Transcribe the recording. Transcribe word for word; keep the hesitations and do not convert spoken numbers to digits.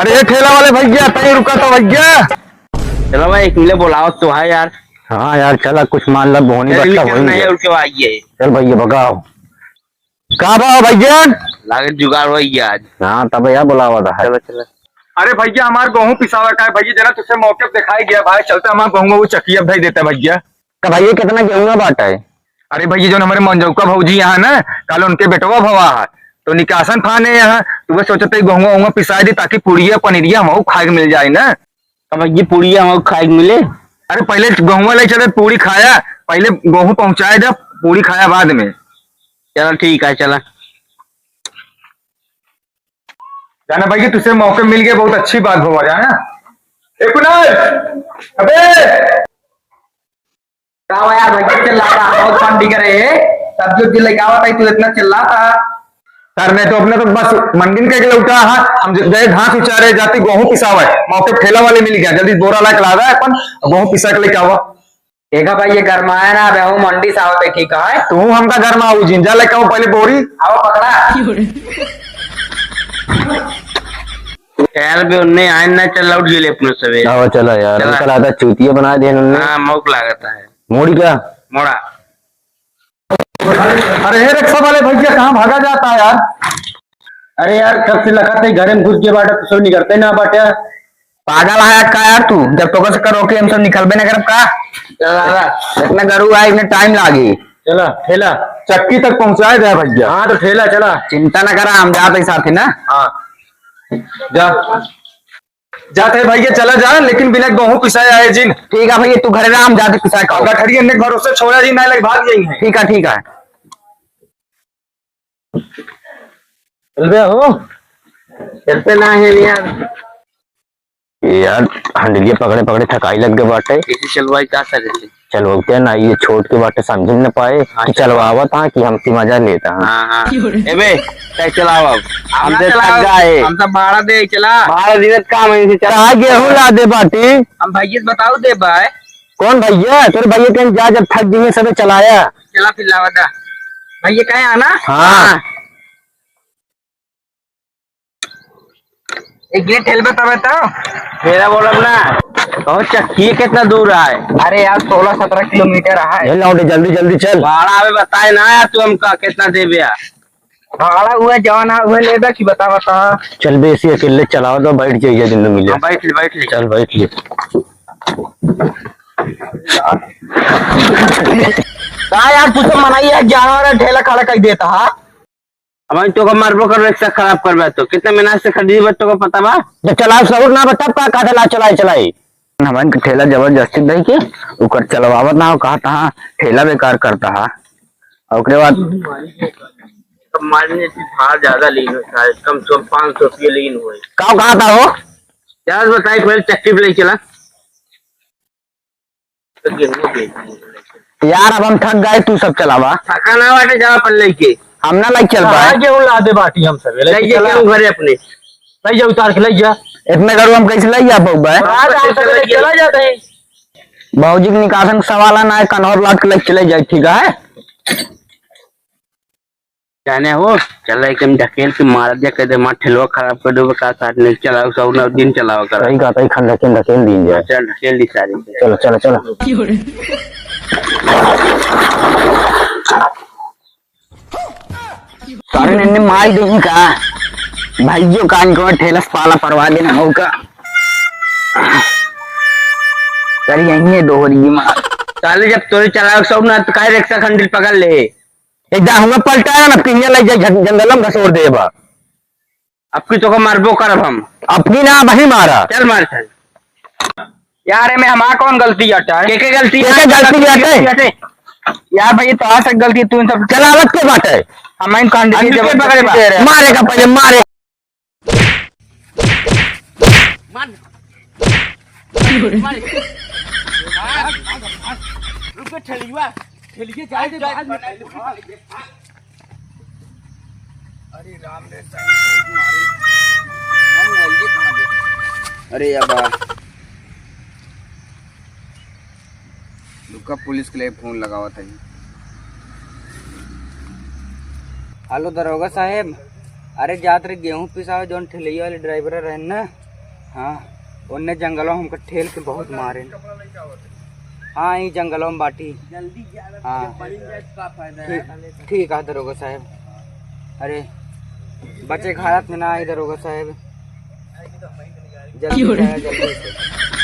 ए ठेला वाले भइया, तनी रुका तो भइया। चला भाई, एक मिले बोलावत तो है यार। हाँ यार, चला कुछ मान ला, बोहनी चल, बट्टा निकल होई नहीं गया। उनके आइए। चल भइया, भगाओ। का भाव भइया? लागत जुगाड़ होई गया आज। हाँ, तब यार बोलावा था। चला, चला। अरे भइया, हमार गेहूं पिसावा का है भइया, जरा तुझसे मौके पे दिखाई गया भाई, चलते हमार गेहूं वो चकिया भेज देते भइया। का भइया, कितना गेहूं बाटा है? अरे भइया, जो हमारे मंजौका भौजी यहाँ ना, कल उनके बेटवा भवा है, तो निकासन फाने यहाँ, तो वह सोचते गेहूं वहुआ पिसा दी, ताकि पुड़िया पनीरिया हमहू खाए के मिल जाए ना। अब ये पुड़िया हमहू खाए के मिले। अरे पहले गेहुआ ले चले, पूड़ी खाया, पहले गेहूं पहुंचाए दे, पूड़ी खाया बाद में। चला ठीक है, चला। जाना भाई कि तुझसे मौके मिल गए, बहुत अच्छी बात हुआ, जाना। ए कुणाल, अबे का हुआ यार, भाई चिल्लाता, बहुत फंडी करे है। सब्जी उब्जी लेके आवत है, तू इतना चिल्लाता। सर, मैं तो अपने तो बस मंडी में कह के लौटा, हाँ, हम ज-, गए घास उचारे, जाती गेहूं पिसावे, मौके पे ठेला वाले मिल गया, जल्दी बोरा ला के ला दे अपन, गेहूं पिसा के लेके आवा। देखा भाई, ये गरमाया ना, अब वो मंडी से आवत है, ठीक है? तू हमका गरमाऊ जिन, जा लेके आओ पहले बोरी। आओ पकड़ा। यार, बे उन्ने आए ना, चल लौट गेले अपने सवेरे। आओ, चला यार, चला। अंकल आधा चूतिया बना दे उन्ने। हाँ, मौक लागत है। मोड़ी का? मोड़ा। अरे हे रिक्शा वाले भैया, कहाँ भागा जाता है यार? अरे यार, कब से लगा थे घरे में घुस के बाटे, तो सब निकलते ना बाटे। पागल है का यार तू? जब तोका से करो कि हम सब निकलबे ना करब का? चला दादा। इतना गरु आए, इतना टाइम लागी। चला, ठेला। चक्की तक पहुँचाए दे भैया। हाँ, तो ठेला चला। चिंता ना करा, हम जाते ही साथ ही ना। हाँ, जा। जाते हैं भैया, चला जा, लेकिन बिना गेहूं पिसाए आए जिन। ठीक है भैया, तू घरे रहा, हम जाते पिसाए का। गठरी अन्ने भरोसे छोड़ा जी, ना लग भाग जाएंगे। ठीक है, ठीक है। चलबे हो? चलते ना है यार। ये यार, हंडलिया पकड़े पकड़े थकाई लग गए बाटे। कैसे चलवाई का सके? चलवाते ना, ये छोट के बाटे, समझ न पाए कि अच्छा। चलवावत हाँ कि हमसे मजा लेता हाँ। हाँ, हाँ। ए बे, तय चलाओ अब। हम हमसे चलाओ, थक गए। हम सब भाड़ा दे, चला। भाड़ा दिन काम है, इनसे चला। कहाँ गेहूं ला दे बाटी? हम भैया से बताओ दे भाई। कौन भैया? तोरे भैया कहीं जा, जब थक गई सबे चलाया। चला फिर लावा दा। भैया कहे आना? हाँ। हाँ। एक गिर ठेलबे तबे तो। मेरा बोलब ना, कहो चक्की कितना दूर है? अरे यार, सोलह सत्रह किलोमीटर है। ये लौटे, जल्दी, जल्दी चल। भाड़ा अबे बताए ना यार, तू हमका कितना देबे यार? भाड़ा हुआ जवान है, हुआ लेबे कि बता, बता। चल बे, इसी अकेले चलाओ तो बैठ जाइए, दिन में मिले। हाँ, बैठ ले, बैठ ले। चल, बैठ ले। का यार, तू तो मनाई है, जानवर है, ठेला खड़ा कर देता है। अब हम तोका मारबो करबे, रिक्शा खराब करबे तो। कितना मेहनत से खरीदी बा, तोका पता बा? जब चलाओ सहूर ना बा, तब का कहता ला चलाई, चलाई। हमन के ठेला जबरदस्ती दई के, ओकर चलवावत ना हो, कहा तहाँ ठेला बेकार करता हा। और ओकरे बाद अब मान लीजिए भाड़ा ज्यादा लीन होता है, कम से कम पाँच सौ रुपये लीन हुए। का कहा था हो? यार बताई, पहले चक्की पे ले चला। तो गेहूं बेच दिए। यार, अब हम थक गए, तू सब चलावा। थका ना बाटे, जावा अपन लेके। हम ना लई चल पाए। हाँ, गेहूं ला दे बाटी हम सब। ले लेके जा चला। गेहूं घरे अपने। ले जा, उतार के ले जा। इतने गरु हम कैसे ले जा पाऊबा? हाँ, तो हम सब ले चला जाते हैं। भौजी के निकासन के सवाल है ना, कन्हौर लाद के ले चले जाए, ठीक है? जाने हो, चला एकदम ढकेल के मार दिया, कह दे, मार ठेलवा खराब कर दो, का साथ नहीं चलाओ, सब ना दिन चलाओ कर। सही कहा, सही खान ढकेल, ढकेल दीन जाए। चल, ढकेल दी सारी। चलो, चलो, चलो। सारे ने मार दी का? भाइयों का इनको ठेला से पाला परवा देना होगा। सारी यहीं है दोहरी मार। साले जब तोरे चलाओ सब ना, तो काहे रिक्शा खंडिल पकड़ ले? एक दा हुआ पलटा है ना, अब कहीं लग जाए, जंगल में घसोर देबा। अब की तोका मारबो करब हम। अब की ना, वही मारा। चल मार, चल। यार, एमे हमार कौन गलती हटे? के, के गलती के, के हटे? गलती हटे? यार भाई, तो आ सक गलती, तू इन सब चलावत के बाटे। हम इन कांड की अंडू के जबरदस्ती पकड़े बा। दे रहे हैं। मारे का पहले, मारे। मार। मार। रुक, ठेलिया, ठेलिया जाए दे, बाद में। अरे राम रे, सही मारे। हम वही कहाँ गए? अरे या बा। रुका, पुलिस के लिए फोन लगावत है। हेलो दरोगा साहेब, अरे जात रहे गेहूं पिसावे, जौन ठेलैया वाले ड्राइवर रहन ना, हाँ, उन्ने जंगलवा हमका ठेल के बहुत मारे। हाँ, ई जंगलवा में बाटी। जल्दी जा, हाँ। जब बन जाए तो का फायदा है? ठीक, ठीक है दरोगा साहब। अरे, बचे के हालत में ना आई दरोगा साहब। जल्दी जाए, जल्दी से।